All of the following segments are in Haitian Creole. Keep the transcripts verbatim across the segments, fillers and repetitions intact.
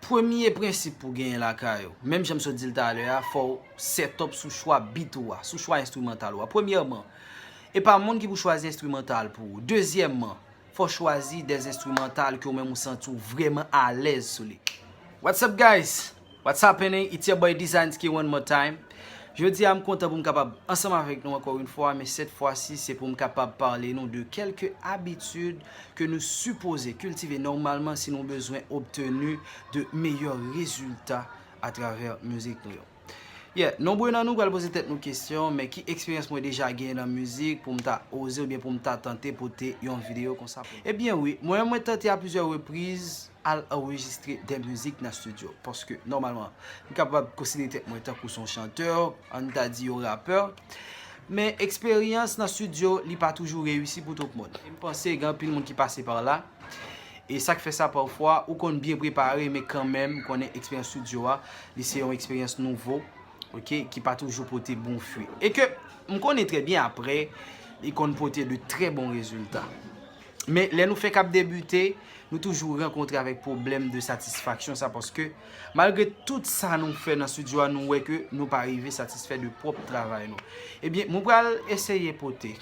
Premye prensip pou genyen lakay ou, menm jan m sot di l talè a, fò w set up sou chwa beat ou a, sou chwa enstrimantal ou a. Premyèman, e pa moun ki pou chwazi enstrimantal pou ou. Dezyèmman, fò w chwazi des enstrimantal ke ou menm ou santi w vrèman alèz sou li. What's up, guys? What's happening? It's your boy Designs Key one more time. Jodi a, m kontan pou m kapab ansanm avèk nou ankò yon fwa, men cette fois-ci, se pou m kapab pale nou de kèlke abitid ke nou sipoze kiltive nòmalman si nou bezwen obteni de meyè rezilta atravè mizik nou yo. Yeah, nonbre nan nou pral poze tèt nou kesyon, men ki eksperyans mwen deja genyen nan mizik pou m ta oze oubyen pou m ta tante pote yon videyo konsa pou nou? Ebyen wi, mwen mwen tante a plizyè repriz al anrejistre de mizik nan estidyo. Paske, nòmalman, m kapab konsidere tèt mwen tankou se yon chantè, ann ta di yon rapè. Men eksperyans nan estidyo, li pa toujou reyisi pou tout moun. E m panse gen anpil moun ki pase pa la. E sa k fè sa, pafwa, ou konn byen prepare, men kanmenm, konnen eksperyans estidyo a, li se yon eksperyans nouvo, oke, ki pa toujou pote bon fwi. E ke m konnen trè byen apre, li konn pote de trè bon rezilta. Men lè nou fenk ap debite, nou toujou rankontre avèk pwoblèm de satisfaksyon sa, paske malgre tout sa nou fè nan estidyo a, nou wè ke nou pa rive satisfè de pwòp travay nou. Ebyen, mwen pral eseye pote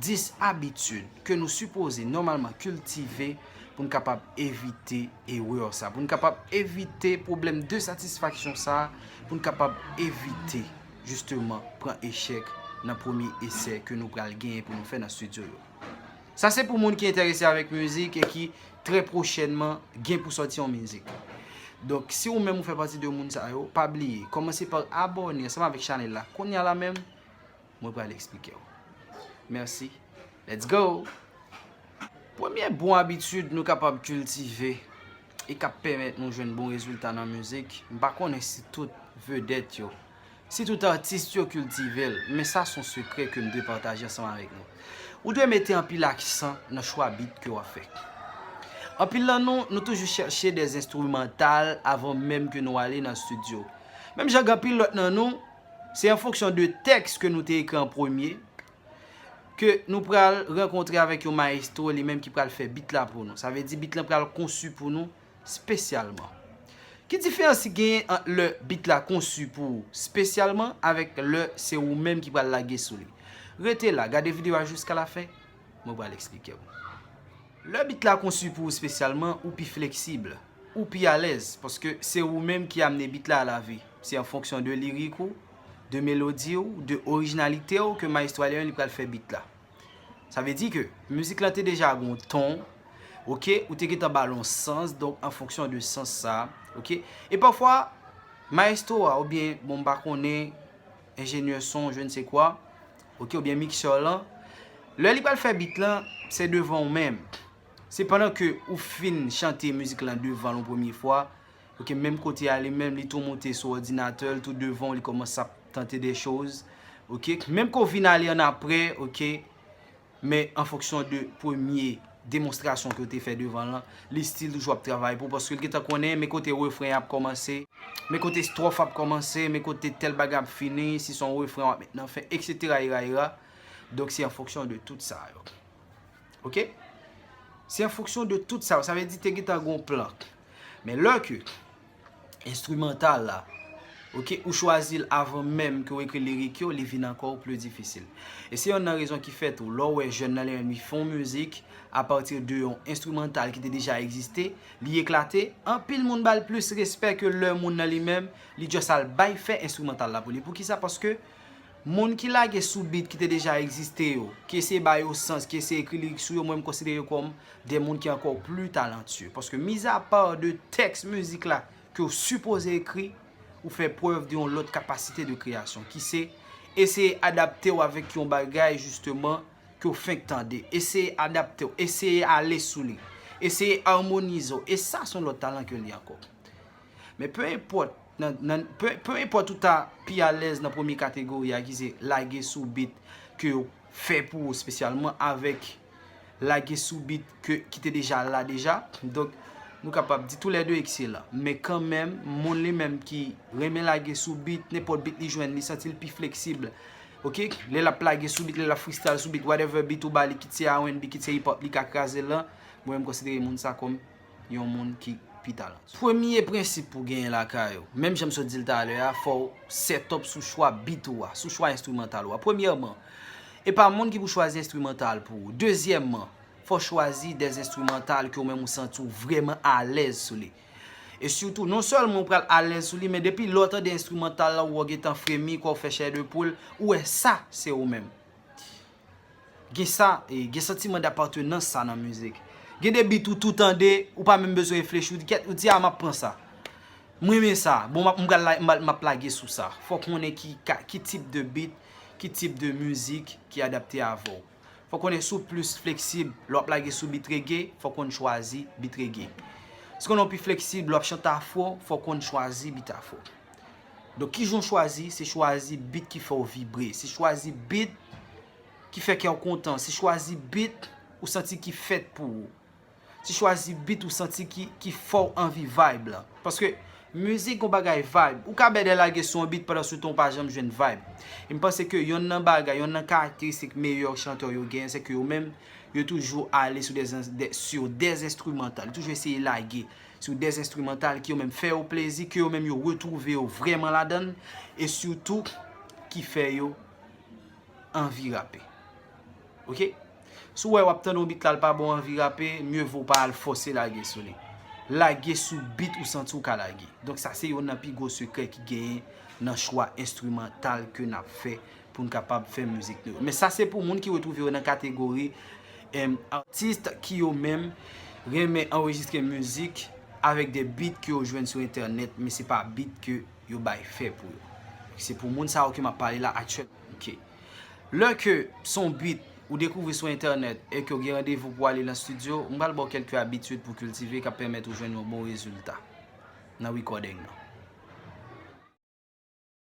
dis abitid ke nou sipoze nòmalman kiltive pou n kapab evite erè sa, pou n kapab evite pwoblèm de satisfaksyon sa, pou n kapab evite jisteman pran echèk nan premye esè ke nou pral genyen pou nou fè nan estidyo yo. Sa se pou moun ki enterese avèk mizik e ki trè pwochènman gen pou sòti yon mizik. Donk, si ou menm ou fè pati de moun sa yo, pa bliye, kòmanse pa abòne ansanm avèk chanèl la kounye a la menm, mwen pral eksplike w. Mèsi. Let's go! Premye bon abitid nou kapab kiltive e k ap pèmèt nou jwenn bon rezilta nan mizik, m pa konnen si tout vedèt yo, si tout atis yo kiltive l, men sa se yon sekrè ke m dwe pataje ansanm avèk nou. Ou dwe mete anpil aksan nan chwa beat ke w ap fè. Anpil nan nou, nou toujou chèche de enstrimantal avan menm ke nou ale nan estidyo. Menm jan gen anpil lòt nan nou, se an fonksyon de tèks ke nou te ekri an premye, ke nou pral rankontre avèk yon mayestwo li menm ki pral fè beat la pou nou. Sa vle di beat lan pral konsi pou nou espesyalman. Ki diferans ki genyen ant lè beat la konsi pou ou espesyalman avèk lè se ou menm ki pral lage sou li? Rete la, gade videyo a jiska lafen, mwen pral eksplike w. Lè beat la konsi pou ou espesyalman, ou pi fleksib, ou pi alèz, paske se ou menm ki amene beat la a lavi. Se an fonksyon de lirik ou, de melodi w, de orijinalite w ke mayestwo a li menm li pral fè beat la. Sa vle di ke mizik lan te deja gen yon ton, oke, ou te gentan ba l yon sans, donk an fonksyon de sans sa, oke. E pafwa, mayestwo a, oubyen, bon, m pa konnen, enjenyè son, je ne sais quoi, oke, oubyen miksè lan, lè li pral fè beat lan, se devan w menm. Se pandan ke ou fin chante mizik lan devan l yon premye fwa, oke, menm kote a li menm, li tou moute sou òdinatè l, tou devan w, li kòmanse ap tante de choz, oke. Menm ke w vin ale ann apre, oke, men an fonksyon de premye demonstrasyon ke w te fè devan l lan, li still toujou ap travay pou w, paske l gentan konnen, men kote refren an ap kòmanse, men kote estròf ap kòmanse, men kote tèl bagay ap fini, si se yon refren w ap met nan fen, etsetera, era, era. Donk, se an fonksyon de tout sa yo. Oke? Se an fonksyon de tout sa yo. Sa vle di te gentan gen yon plan. Men lè ke enstrimantal la, oke, ou chwazi l avan menm ke w ekri lirik yo, li vin ankò pli difisil. E se yonn nan rezon ki fè tou, lè w wè jèn nan li menm li fè yon mizik apati de yon enstrimantal ki te deja egziste, li eklate, anpil moun ba l plis respè ke lè moun nan li menm, li just al bay fè enstrimantal la pou li. Poukisa? Paske moun ki lage sou beat ki te deja egziste yo, ki eseye ba yo sans, ki eseye ekri lirik sou yo, mwen m konsidere yo kòm de moun ki ankò pli talantye. Paske mizapa de tèks mizik la ke w sipoze ekri, ou fè prèv de yon lòt kapasite de kreyasyon, ki se eseye adapte w avèk yon bagay, jisteman, ke w fenk tande. Eseye adapte w, eseye ale sou li, eseye amonize w. E sa se yon lòt talan ke li ankò. Men pe enpòt, nan, nan, pe, pe enpòt ou ta pi alèz nan premye kategori a ki se lage sou beat ke yo fè pou ou espesyalman avèk lage sou beat ke, ki te deja la deja. Donk, nou kapab di toulède ekselan. Men kanmenm, moun li menm ki renmen lage sou beat, nenpòt beat li jwenn, li santi l pi fleksib. Oke? Lè l ap lage sou beat, lè l ap freestyle sou beat, whatever beat ou ba li, kit se R and B, kit se hip hop, li ka kraze l lan. Mwen, m konsidere moun sa kòm yon moun ki pi talantyè. Premye prensip pou genyen lakay ou, menm jan m sot di l talè a, fò w set up sou chwa beat ou a, sou chwa enstrimantal ou a. Premyèman, e pa moun ki pou chwazi enstrimantal pou ou. Dezyèmman, fò w chwazi de enstrimantal ke w menm ou santi w vrèman alèz sou li. E sitou, non sèlman ou pral alèz sou li, men depi lè w tande enstrimantal la, ou wè w gentan fremi, kò w fè chè de poul, ou wè sa se ou menm. Gen sa, e, gen santiman dapatenans sa nan mizik. Gen de beat ou tou tande, ou pa menm bezwen reflechi, ou di kèt, ou di a m ap pran sa. M renmen sa, bon m ap, m pral la, m ap, m ap lage sou sa. Fò w konnen ki, ka- ki tip de beat, ki tip de mizik ki adapte avè w. Fò w konnen si w plis fleksib, lè w ap lage sou beat reggae, fò w konn chwazi beat reggae. Si w konnen w pi fleksib, lè w ap chante afro, fò w konn chwazi beat afro. Donk, kijan w chwazi? Se chwazi beat ki fè w vibre. Se chwazi beat ki fè kè w kontan. Se chwazi beat ou santi ki fèt pou ou. Se chwazi beat ou santi ki, ki fè w anvi vibe la. Paske mizik yon bagay vibe. Ou ka bèdè lage sou yon beat pandan se tan ou pa janm jwenn vibe. E m panse ke yonn nan bagay, yonn nan karakteristik meyè chantè yo genyen, se ke yo menm, yo toujou ale sou de, de, sou de enstrimantal. Yo toujou eseye lage sou de enstrimantal ki yo menm fè yo plezi, ke yo menm yo retwouve yo vrèman ladan l, e sitou ki fè yo anvi rape. Oke? Si w wè w ap tande yon beat la, l pa ba w anvi rape, mye vo w pa al fòse lage sou li. Lage sou beat ou santi w ka lage. Donk sa se youn nan pi gwo sekrè ki genyen nan chwa enstrimantal ke n ap fè pou n kapab fè mizik nou yo. Men sa se pou moun ki retwouve yo nan kategori, em, atis ki yo menm renmen anrejistre mizik avèk de beat ke yo jwenn sou entènèt, men se pa beat ke yo bay fè pou yo. Se pou moun sa yo ke m ap pale la aktyèlman. Oke. Lè ke se yon beat ou dekouvri sou entènèt e ke w gen randevou pou ale nan estidyo, m pral ba w kèlke abitid pou kiltive k ap pèmèt ou jwenn yon bon rezilta nan recording nan.